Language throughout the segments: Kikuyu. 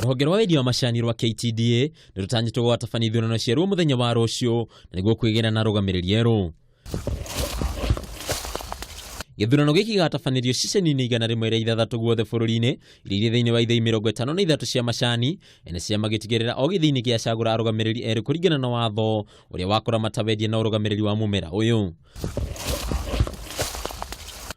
Rũhonge rwa wendia wa macani rwa KTDA nĩ rũtanyĩtwo gũgatabania ithurano ciaruo mũthenya wa rũciũ na nĩguo kwĩgĩra na arũgamĩrĩri erũ. Gĩthurano gĩkĩ gĩgatabanĩrio ceceni-inĩ 106 guothe bũrũri-inĩ iria irĩ thĩinĩ wa ithĩi 53 cia macani, ene ciama gĩtigĩrĩra o gĩthĩi-inĩ gĩacagũra arũgamĩrĩri erĩ kũringana na watho ũrĩa wa kũramata wendia na ũrũgamĩrĩri wa mũmera ũyũ.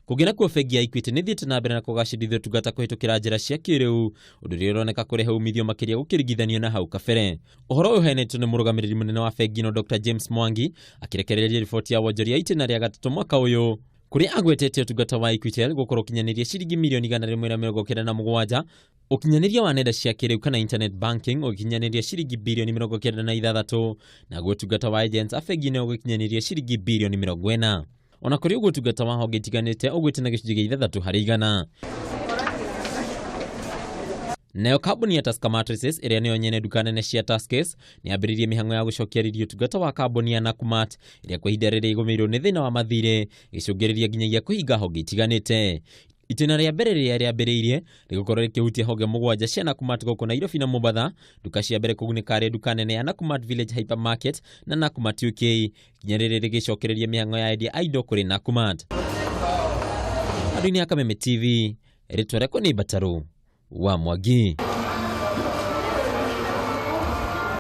Kũngĩ nakuo bengi ya Equity nĩ ĩthiĩte na mbere na kũgacĩrithia ũtungata kũhĩtũkĩra njĩra cia kĩrĩu, ũndũ ũrĩa ũroneka kũrehe umithio makĩria gũkĩringithanio na hau kabere. Ũhoro ũyũ ũheanĩtwo nĩ mũrũgamĩrĩri mũnene wa bengi ĩno Dr James Mwangi akĩrekereria riboti ya wonjoria itĩna rĩa gatatũ mwaka ũyũ, kũrĩa agwetete ũtungata wa Equitel gũkorwo ũkinyanĩria ciringi mirioni 197, ũkinyanĩria wa nenda cia kĩrĩu kana internet banking ũgĩkinyanĩria ciringi birioni 96, naguo ũtungata wa agents a bengi ĩno ũgĩkinyanĩria ciringi birioni 40. Ona kũrĩ ũguo ũtungata wa honge itiganĩte ũgwĩte na gĩcunjĩ gĩa 6%. Nayo kambuni ya Tusker Mattresses ĩrĩa nĩyo nyene nduka nene cia Tuskys nĩ yambĩrĩirie mĩhang'o ya gũcokia riri ũtungata wa kambuni ya Nakumatt ĩrĩa kwa ihinda rĩrĩ ĩgũmĩirwo nĩ thĩna wa mathirĩ gĩcũngĩrĩria nginyagia kũhinga honge itiganĩte. Itĩna rĩa mbere rĩrĩa rĩambĩrĩirie rĩgũkorwo rĩkĩhutia honge mũgwanja cia Nakumatt gũkũ Nairobi na Mombatha, nduka cia mbere kũgunĩka arĩ nduka nene ya Nakumatt Village Hypermarket na Nakumatt UK, nginya rĩrĩ rĩgĩcokereria mĩhang'o ya endia a indo kũrĩ Nakumatt. Andũ-inĩ a Kameme TV, rĩtwa rĩakwa nĩ Mbatarũ wa Mwangi.